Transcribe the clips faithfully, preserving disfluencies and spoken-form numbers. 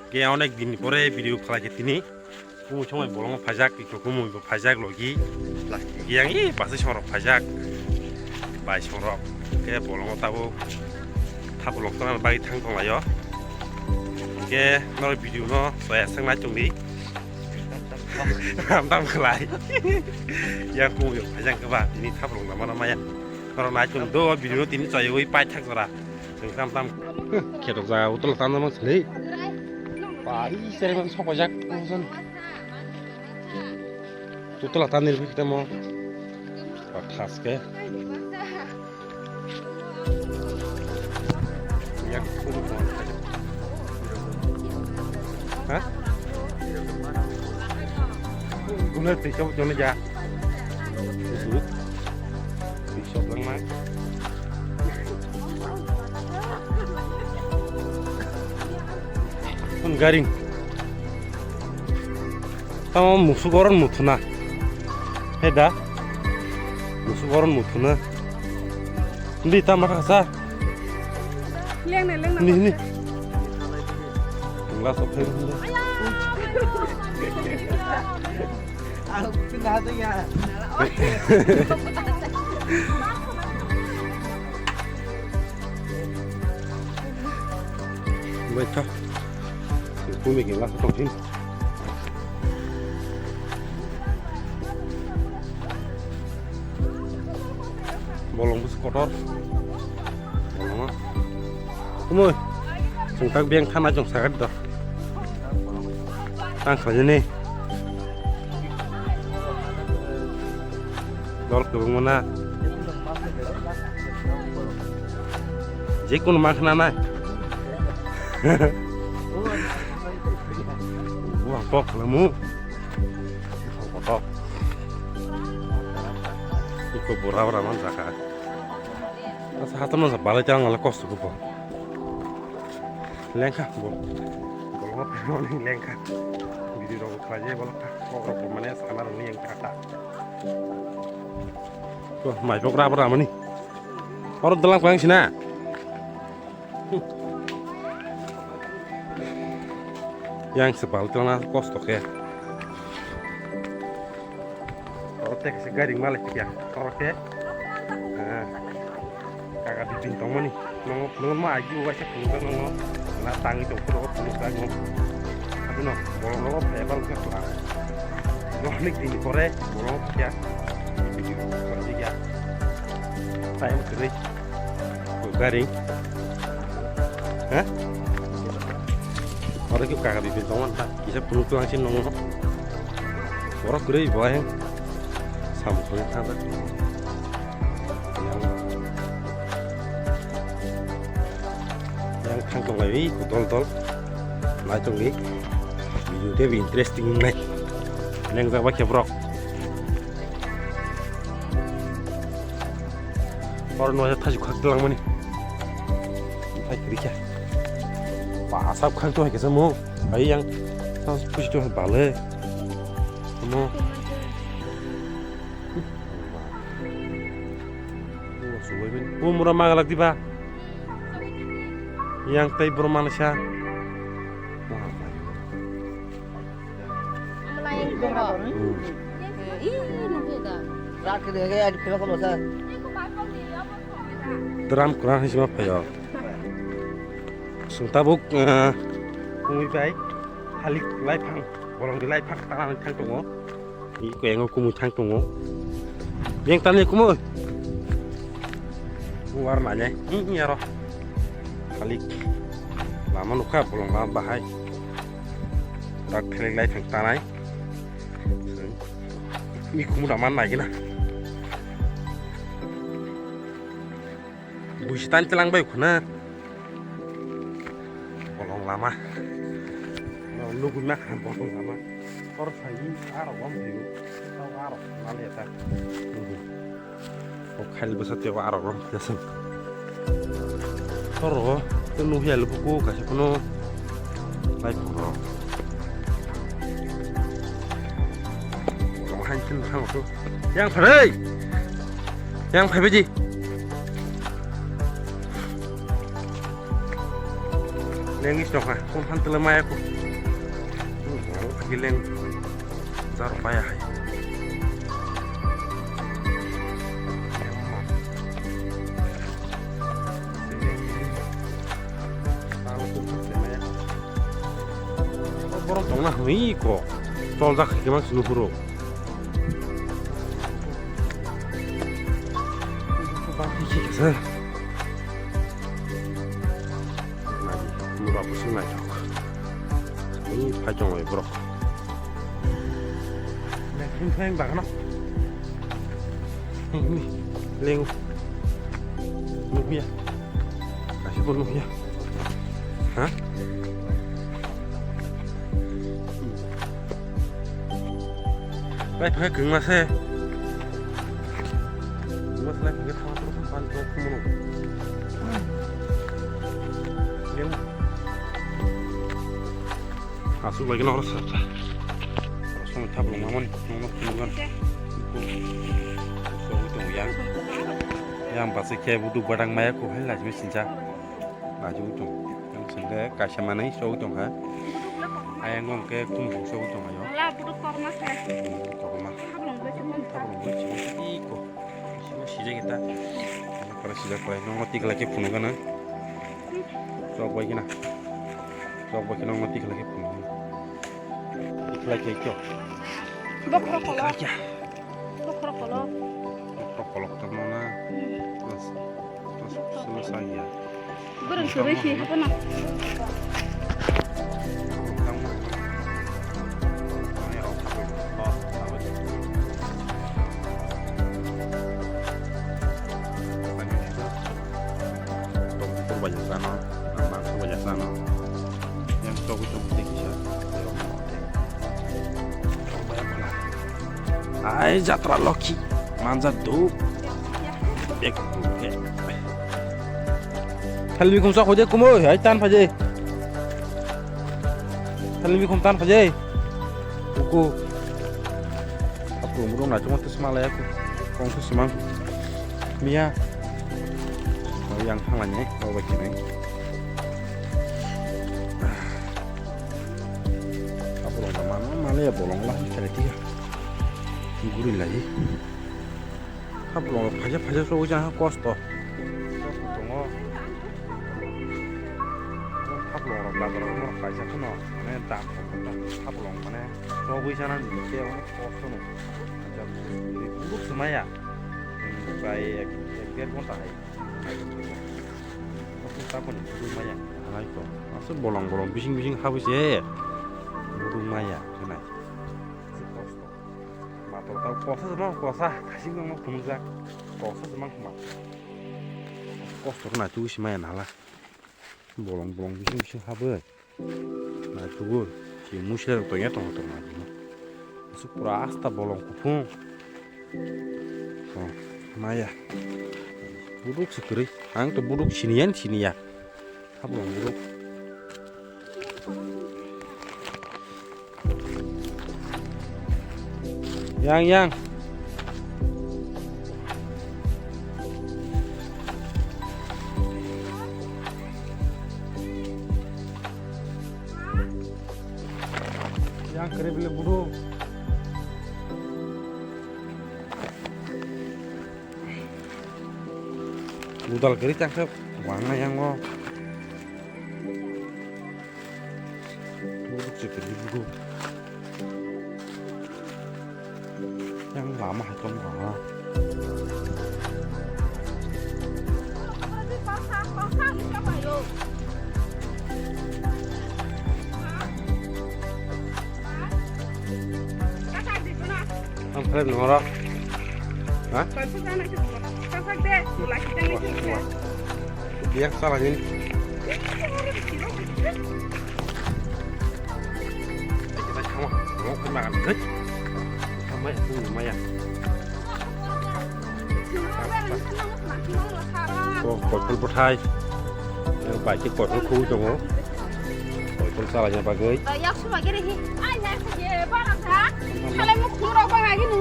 Ke onek din pore video khlai khe tini. Kumui somoi bolongo phaijak, iko kumui bo phaijak logi. Yang i basi songrok phaijak. Bai songrok. Ke bolongo tabo thap lok tana bai thang tong layo. Ke nor video no soya sang nai tong di. Ram tam khlai. Yang kumui phaijak ke ba tini thap lok nama nama ya. Nor nai tong do video no tini soya ui pai thak jora. Chwng tam tam. Khetok jaga utol tam tam sili. Ba, i sere man sok pajak. Utol tam nirbi kita mo. Ba, thas ke. Yak. Ha? Guna twi chok jone ja. Twi chok lang ma. Pun garing. Tamo musuk oron muthuna. He da. Musuk oron muthuna. Ndi tama kasa. Lengnai, lengnai. Ni, ni. Tungla sok thai. Bai tha. Kumi khe last tong sin. Bolong bus kotor. Bolong. Kumui. Sungtak biang thana jong sagat do. Tang khlai ni. Dol kwbangma na. Jekunu ma khna nai. Buang kok khlamu. Kotok. Iko bura bura man jaka. Asa hatam nang sa balai tang ala kosto ko bo. Lengkha bo. Bolong phaimani lengkha. Video rok khlai je bolong kha. Kok rok mane sana roni yang kata. Ko mai pok ra bura mani. Oro dalang klang sina. Yang se bal tona kosto khe. Oro te kaisa gari malai kya. Oro te. Ah. Kaga bipin tongmani. Nongo phunukma agi uaisa phunukjak nongo. Na tangi tong phuru phunukjak nongo. Abono bolong nogo phai bal khe kla. Onek din pore bolong kya. Video kya. Time kwrwi. Garing. Ha? Oro khe kaga bipin tongmani ta. Kisa phunuk tong sin nongo. Borok kwrwi bo ayang. Samung songwi thang jak. Yang, yang thang tong lai, dol dol. Nai tong ni. Video tei interesting nai. Neng jak ba khe borok. Oro no thaju khak tlang mani. Thai kri kya. Ba asap khak to hai kisa mo. Ai yang. Sa pusi to bale. Mo. Bo mura magalak diba? Yang tei boro manisa. Dram kwran hisima phaio. Sung tabuk, eh, kumui bai halik laiphang, bolong di laiphang tanang thang tongo. Iko yango kumui thang tongo. Yang tani kumui. War nanya. Hmm, yaro. Khalik. Lama nukha bolong lama bahai. Dak thelek lai thang tanai. Ni kumui daman nai gina. Buisi tan telang bai khuna. Bolong lama. Nugui ma kha bolong lama. Tor sai aro gom thai. Tau aro nale ta. O khail bwsa tebo aro gom thai. Tor ro te nuhi alu ko ka se kono. Lai kono. Bolong han chin thang to. Yang phai. Yang phai beji. English nokha, kung phan tele maya ko. Gileng. Zaro maya hai. Borok tongna hwnwi ko. Toljak hai khe mang sunu phuru. Bakti khe khe se. Mura busu naithok. Ni phai tong bai borok. Naithok phai bagano. Lengo. Nukya. Kaisa bo nukya. Ha? Bai phai kwngma se. Kwngma se lai phai khe thang thang pan thang khumno. Lengo. Aswk bai kheno oro sa sa. Oro song thap rwngmani nokno phunukgwn. Sogwi tongo yang. Yang bwswk khe buduk badang maya kuphai lachimwi sincha. Lachimwi tongo. Yang sengkhe kaisa manwi sogwi tongkha. Ayang hwnkhe khum sogwi tongkha. Wala buduk korma se. Korma. Thap rwngmani. Thap rwngmani. Iko. Sijak kita. Para sijak pai. Nokno tikla khe phunukgwn. Chok bai gina. Chok bai gina, tikhlai khe phunukgwn. Tikhlai khe kyo. Bokhorok kolok. Tikhlai khe. Bokhorok kolok. Bokhorok kolok tongmana. Hmm. Bas. Bas, sama saya. Borok suri si, apa na? Tong kukur bai jak sano, mangso bai jak sano. Yang chogwi chogwi tei kisa. Ai jatra lokhi manjak do. Bek. Thalwi khumsa khode kumo, hai tan phaje. Thalwi khum tan phaje. Uku. Aku murung na chuma tes malaya ku. Kong tu semang. Mia. Yang thangla ni, kau bai kini. Aku rong mana mana ya bolong lah, kali tiga. Gurui lagi. Hablong phaisa phaisa sogwi chana kosto. Kosto tongo. Hablong rok bazar rok norok kaisa kheno mane dam kok kok hablong mane sogwi chana ni khe onek kosto no. Acha, buduk se maya. Prai ek, ek der ghonta hai. Kosto taponi buduk maya. Hai ko. Aswk bolong bolong bising bising habwi se. Buduk maya khenai. Kosto. Mator tau kosa se mang kosa, kasing mang phunukjak. Kosa se mang khma. Kosto rw nai tubu se maya nala. Bolong bolong bising bising habwi. Nai tubu. Si musi rok tongya tongo tongo nai tubu. Aswk pura asta bolong kuphung. Oh, maya. Buduk se kwrwi. Ang to buduk siniya ni siniya. Hablong bro. Yang, yang. Yang kere bile bro. Budal gari tangkhe wangna yango. Buduk se gari buduk. Yang lama hai tong wanga. Ang khlai noro. Ha? Biar salah ini. Kita sama. Mau ke makan ke? Sama ya, sama ya. Bo koiphol bwthai. Bai khe koiphol khogwi tongo. Koiphol chalaina bagwi.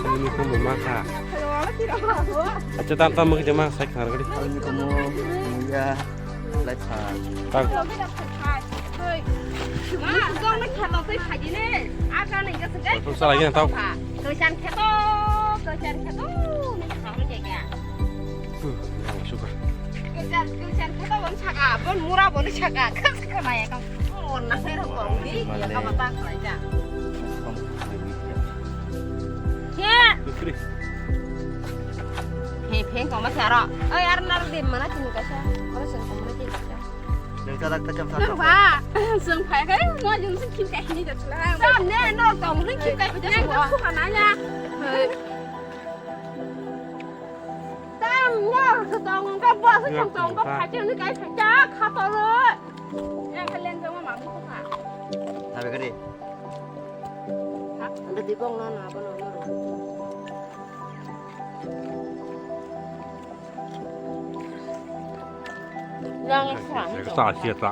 Nini khumbo ma kha. Acha tam tam mukhe ma sai khar gadi. Ani komo ya lai kha. Tak. Ma, dong na kheto tei phajine. Aga nang gasa gai. Tong sala gina tau. Koisan kheto, koisan kheto. Ni kha hon jaga. Huh, ya, sugar. Koisan, koisan kheto bon saka, bon mura bon saka. Kas kama ya kam. Oh, na sai ro ko. Ni ya kama ta khlai ja. He. He, pheng koma saro. Oi, ar nar dim mana tin kasa. Oro sen koma tin kasa. Nang salak ta cham salak. Nang ba. Sung phai kai no jung sung kim kai ni da chula. Sam ne no tong ni kim kai pija. Nang ko khana ya. Tam no tong ka ba sa tong tong ka phai ni kai phai ta kha to lo. Yang kalen jong ma ma ko kha. Tabe kare. Ha? Anda di bong na na ba no no. Yang sa. Sa sia sa.